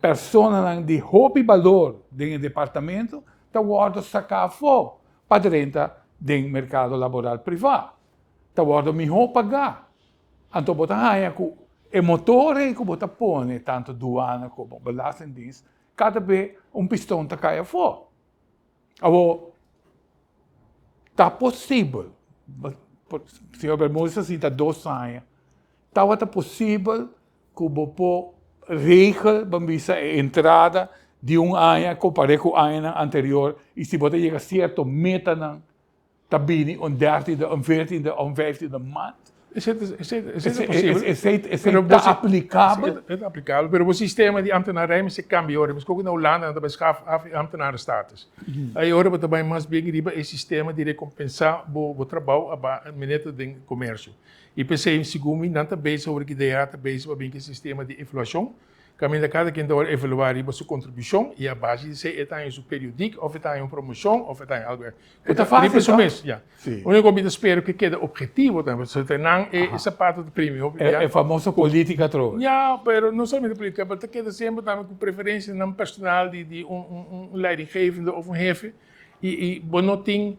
personanan di hopi balor den e departamento ta wòrdu saká afó pa drenta den merkado laboral privá. Ta wòrdu mihó pagá. Anto bo ta haña ku e motor ei ku bo ta pone tantu duana komo Belastingdienst kada be un piston ta kai afó. Awor, ta posibel, señor Bermudez a sinta dos aña, tabata posibel ku bo por regel, ban bisa, e entrada di un aña kompar'é ku añanan anterior i si bo ta yega sierto metanan ta bini un dertiende, un veertiende of un vijftiende maand. Esei ta posibel. Esei ta aplikabel. E ta aplikabel, pero bo sistema di ambtenarij mester kambia ora. Meskos ku na Hulanda nan ta bai skaf af e ambtenarenstatus. Ai ora bo ta bai mas bien riba e sistema di rekompensá bo trabou aba manera ta den komersio. I p'esei segun mi nan ta bezig ora ki DA ta bezig pa bin ku e sistema di evaluashon. Kaminda kada ken ta wòrdu evaluá riba su kontribushon i a base di esei e ta haña su periodiek òf e ta haña un promoshon òf e ta haña algu. E ta fásil Riba su tòg? mes, ya. Sí. Úniko mi ta spera ku e keda ophetivo tambe, pasobra ta nan e sapato ta primi hopi E bia. e famoso polítika atrobe. Ya, pero no solamente polítika, pero ta keda semper tambe ku preferensianan personal di di un un un leidinggevende òf un hefe i i bo no tin.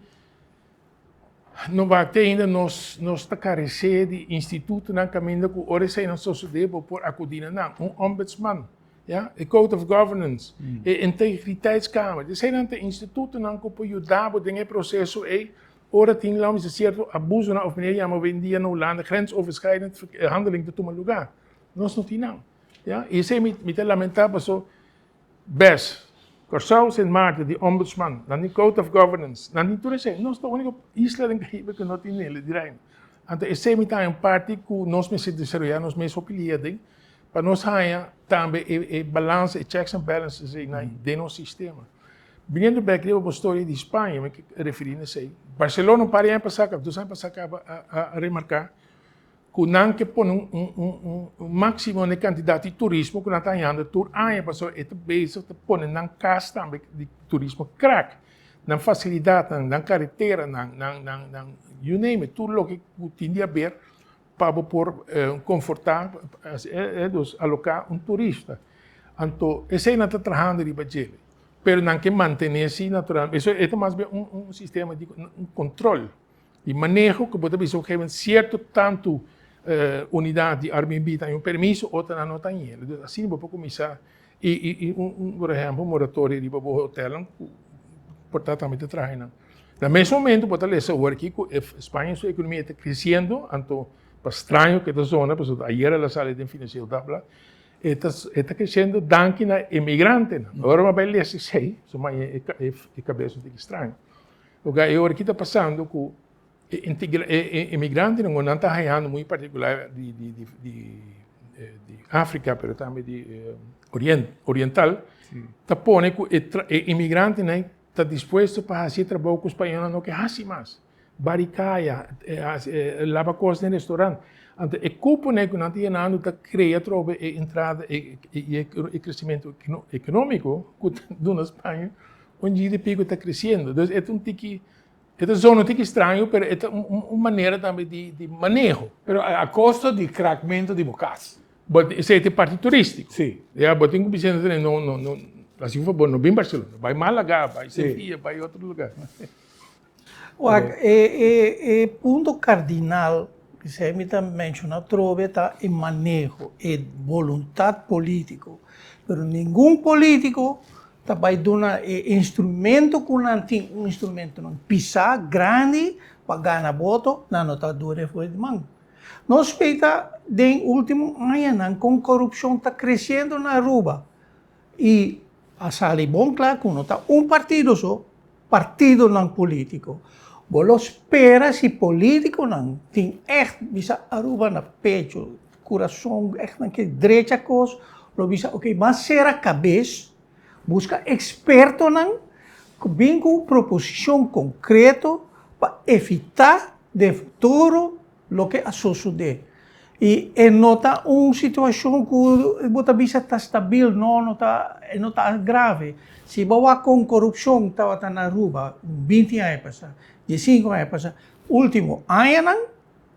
No wak te ainda nos nos ta karesé di institutonan kaminda ku ora eseinan sosodé bo por akudí na nan. Un ombudsman, ya, e code of governance, e integriteitskamer. Eseinan ta institutonan ku por yuda bo den e proseso ei ora tin laat mi sierto abusonan òf manera yama hoy-en-dia na Hulanda grensoverschrijdend handeling ta tuma lugá. Nos no tin nan, ya. I esei mi ta lamentá paso Bes, Kòrsou, Sint Maarten, di Ombudsman, nan tin Code of Governance, nan tin tur esei. Nos ta úniko isla den Karibe ku no tin nele di Reino. Anto esei mi ta haña un parti ku nos mester desaroyá nos mes hopi lia den pa nos haña tambe e balansa, e checks and balances ei den nos sistema. Biniendo bèk riba bo storia di Spaña, mi ke referí na esei. Barcelona un par di aña pasá, dos aña pasá kaba a remarká ku nan ke pone un máksimo na e kantidat di turismo ku nan ta hañando tur aña, pasobra e ta bezig ta pone nan kas tambe di turismo krak, nan fasilidatnan, nan kareteranan, nan nan nan you name it, tur loke ku tin di haber pa bo por konfortá, dus aloká un turista. Anto esei nan ta trahando riba dje, pero nan ke mantené si naturalmente, e ta mas bien un sistema di un kontrol. Di maneho ku bo ta bisa oke sierto tantu unidat di Airbnb ta haña un permiso, otronan no ta haña. Entonces asina bo por kuminsá i i un por ehèmpel un moratorio riba bo hotelnan ku por ta tambe ta traha einan. Na mes momento bo ta lesa awor aki ku Spaña su ekonomia ta kresiendo, anto pa straño ku e ta zona pasobra ayer el a sali den Financieel Dagblad, e ta e ta kresiendo danki na emigrantenan. Ora bo a bai lesa esei, su maña e kabes un tiki straño. Oga e ora ki ta pasando ku e e emigrantenan ku nan ta hañando muy partikular di di di di di Afrika pero tambe di orient oriental ta pone ku e e emigrantenan ta dispuesto pa hasi e trabou ku spañolnan no ke hasi mas. Bari kaya, laba kos den restaurant. Anto e kuponan ku nan ta yenando ta krea atrobe e entrada i e kresimentu ekonómiko ku ta duna Spaña un GDP ku ta kresiendo. Dus e ta un tiki, e ta zona un tiki straño pero e ta un manera tambe di maneho. Pero a kosto di krakmentu di bo kas. Bo esei ta e parti turístiko. Sí. Ya, bo tin ku bisa hende no, no, no, hasi un fabor, no bin Barcelona, bai Málaga, bai Sevilla, bai otro lugar. Wak, e, e, e punto kardinal, esei mi ta menshoná atrobe, ta e maneho, e boluntat polítiko. Pero ningun polítiko ta bai duna e instrumento ku nan tin, un instrumentonan pisá, grandi, pa gana boto, nan no ta duna for di man. Nos speta den ultimo añanan kon korupshon ta kresiendo na Aruba i a sali bon kla ku no ta un partido so, partidonan polítiko. Bo lo spera si polítikonan tin ègt bisa Aruba na pecho, kurason, ègt nan ke drecha kos, lo bisa oke mas sera kabes, buska ekspertonan ku bin ku proposishon konkreto pa evitá den futuro loke a sosodé. I e no ta un situashon ku bo ta bisa ta stabil, no, no ta, e no ta grave. Si bo wak kon korupshon tabata na Aruba un binti aña pasá, diesinku aña pasá, último añanan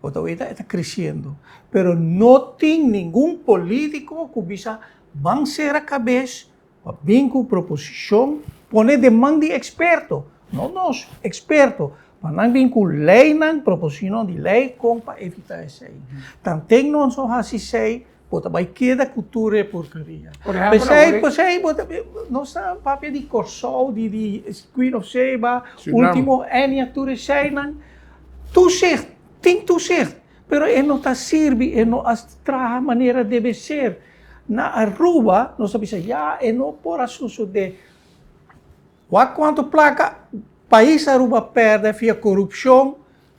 bo ta weta e ta kresiendo. Pero no tin ningun polítiko ku bisa ban sera kabes Pa bin ku proposishon, pone den man di eksperto, no nos, eksperto, pa nan bin ku leinan, proposishonnan di lei kon pa evitá esei. Tanten nos no hasi esei, bo ta bai keda ku tur e porkeria. P'esei, p'esei bo ta, nos ta papia di Kòrsou, di di Queen of Sheba, último aña tur eseinan, toezicht, tin toezicht, pero e no ta sirbi, e no a traha manera debe ser. Na Aruba nos a bisa ya e no por a sosode. Wak cuanto placa pais Aruba perde via corupcion.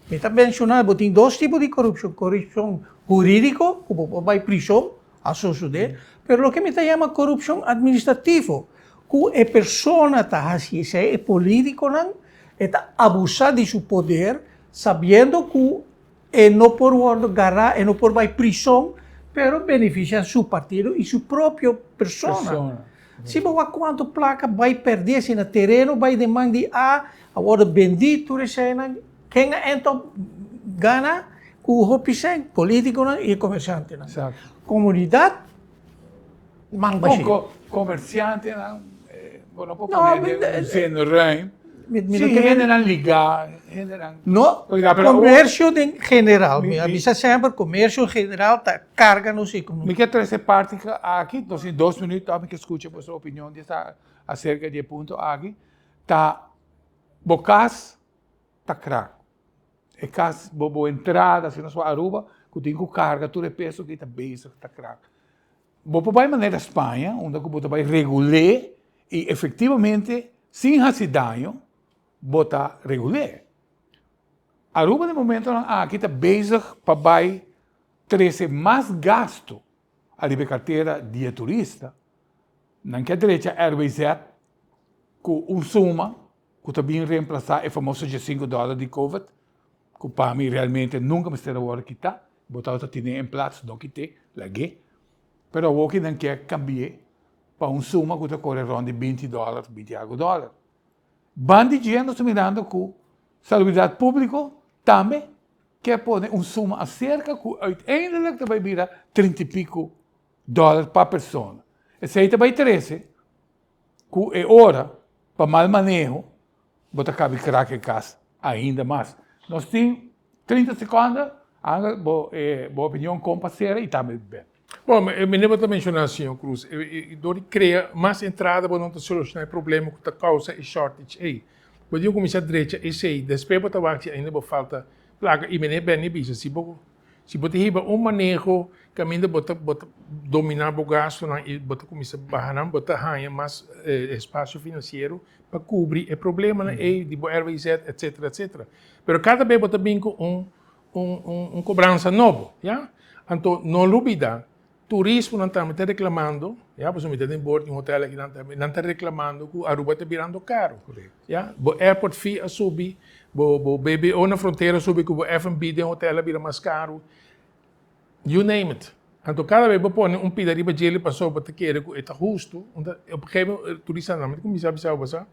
Mi ta menciona bo tin dos tipo di corupcion, corupcion huridico cu bo por bay prison, a sosode, pero loke mi ta yama corupcion administrativo cu e persona ta haci esey, e politiconan e ta abusa di su poder sabiendo cu E no por wordo gará, e no por bai prison, pero beneficia su partido y su propio persona. Si bo wak cuanto placa bai perdí asina, tereno bai den man di A, a wordo bendí tur eseinan, ken a ento gana cu hopi sèn? Politiconan y e comerciantenan. Comunidad man bashí. Comerciantenan, bo no por pone den un zin ruim. Sí, hendenan ligá, hendenan. No, comercio den general. Mi a bisa semper, comercio en general ta carga nos economia. Mi ke trece parti aki, nos tin dos minuut tòg mi ke scucha boso opinion di esta acerca di e punto aki, ta bo cas ta krak. E kas bo bo entrada si nos wak Aruba ku tin ku karga tur e peso ki ta bezig ta krak. Bo por bai manera Spaña unda ku bo ta bai regul'é i efektivamente sin hasi daño bo ta regul'é. Aruba den momentonan aki ta bezig pa bai trese mas gasto ariba e kartera di e turista. Nan ke drecha RWZ ku un suma ku ta bin reemplasá e famoso diesinku dòler di covid, ku pa mi realmente nunka mester a wòrdu kitá, bo tabata tene en plats, no kit'é, lag'é. Pero awor ki nan kier kambi'é pa un suma ku ta kore rònt di binti dòler, binti algu dòler. Ban di dje nos ta mirando ku Salubridat Públiko tambe kier pone un suma aserka ku uiteindelijk ta bai bira trinta i piku dòler pa persona. Esei ta bai trese ku e ora pa mal maneho bo ta kabi krak e kas ainda mas. Nos tin 30 sekonda, Angel, bo e bo opinion kon pa sera i tambe Ben. Bon, mi no ta menshoná, señor Cruz, dor di krea mas entrada bo no ta solushoná e problema ku ta kousa e shortage ei. Bo tin ku kuminsá drecha esei, despues bo ta wak si ainda bo falta plaka. I meneer Benny bisa si bo Si bo ta hiba un maneho kaminda bo ta bo ta dominá bo gastunan i bo ta kuminsá baha nan, bo ta haña mas espasio finansiero pa kubri e problemanan ei di bo RWZ etsetera etsetera. Pero kada bes bo ta bin ku un un un kobransa nobo, ya. Anto no lubida. Turismonan tambe ta reclamando, ya, pasobra mi ta den boord di un hotel aki nan tambe, nan ta reclamando cu Aruba ta birando caro. Ya, bo airport fee a subi, bo bo BBO na frontera a subi cu bo F&B den hotel a bira mas caro. You name it. Anto cada bes bo pone un pida riba djele pasobra bo ta kere cu e ta husto, op een gegeven moment turistanan ta cuminsa bisa bo, sa,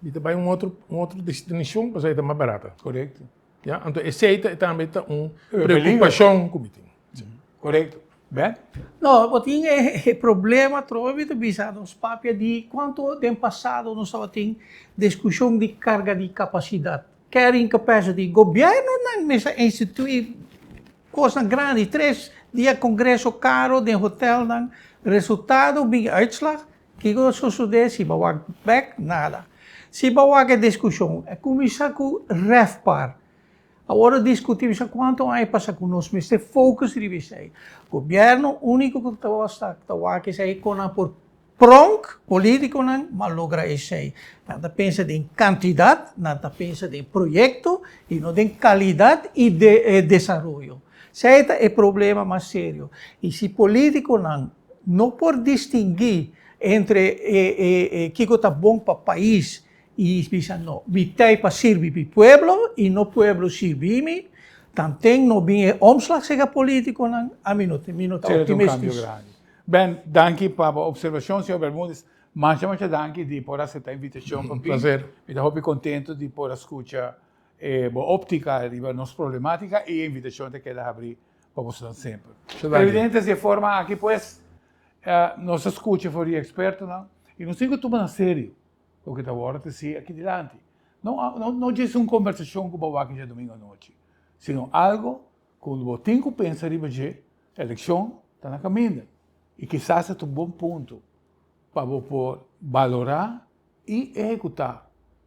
mi ta bay un otro un otro destinacion pasobra e ta mas barata. Correcto. Ya, anto esey ta tambe ta un preocupacion cu mi tin. Correcto. Ben? No, bo tin e problema atrobe mi ta bisa nos papia di cuanto den pasado nos tabatin discusion di carga di capacidad, carrying capacity. Gobiernonan mester institui cosnan grandi, tres dia congreso caro den hotelnan, resultado bin uitslag, kico ta sosode si bo wak bek? Nada. Si bo wak e discusion, e cuminsa cu REFPAR. Awor a diskutí bisa kuantu aña pasa ku nos mester focus riba esei. Gobierno úniko ku ta wasta ta wak esei kon nan por pronk politikonan ma logra esei. Nan ta pensa den kantidat, nan ta pensa den proyekto i no den kalidat i desaroyo. Esei ta e problema mas serio. I si politikonan no por distinguí entre e kiko ta bon pa pais I bisa no, mi tei pa sirbi mi pueblo i no pueblo sirbi mi, tanten no bin e omslag sega politiconan, ami no mi no ta Sera ta un cambio optimistisch. grandi. Ben, danki pa bo observacion, señor Bermudez. Masha masha danki di por acepta invitacion pa bin. Placer. Mi ta hopi contento di por a scucha e bo optica riba nos problematica y e invitacion ta keda habri pa bosonan semper. Masha danki. Televidentes, di e forma aki pues, nos a scucha for di e expertonan y nos tin cu tuma na serio. Loke ta wòrdu ta si aki dilanti. No, no, no djis un kombersashon ku bo wak djadumingu anochi, sino algu ku bo tin ku pensa riba dje, elekshon ta na kaminda i kisas ta un bon punto pa bo por balorá i ehekutá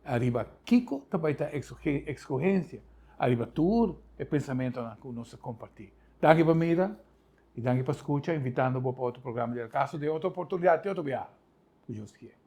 ariba kiko ta bai ta ekskohensia ariba tur e pensamentunan ku nos a kompartí. Danki pa mira i danki pa skucha, invitando bo pa otro programa di El Caso den otro oportunidat, den otro biaha, ku Dios kier.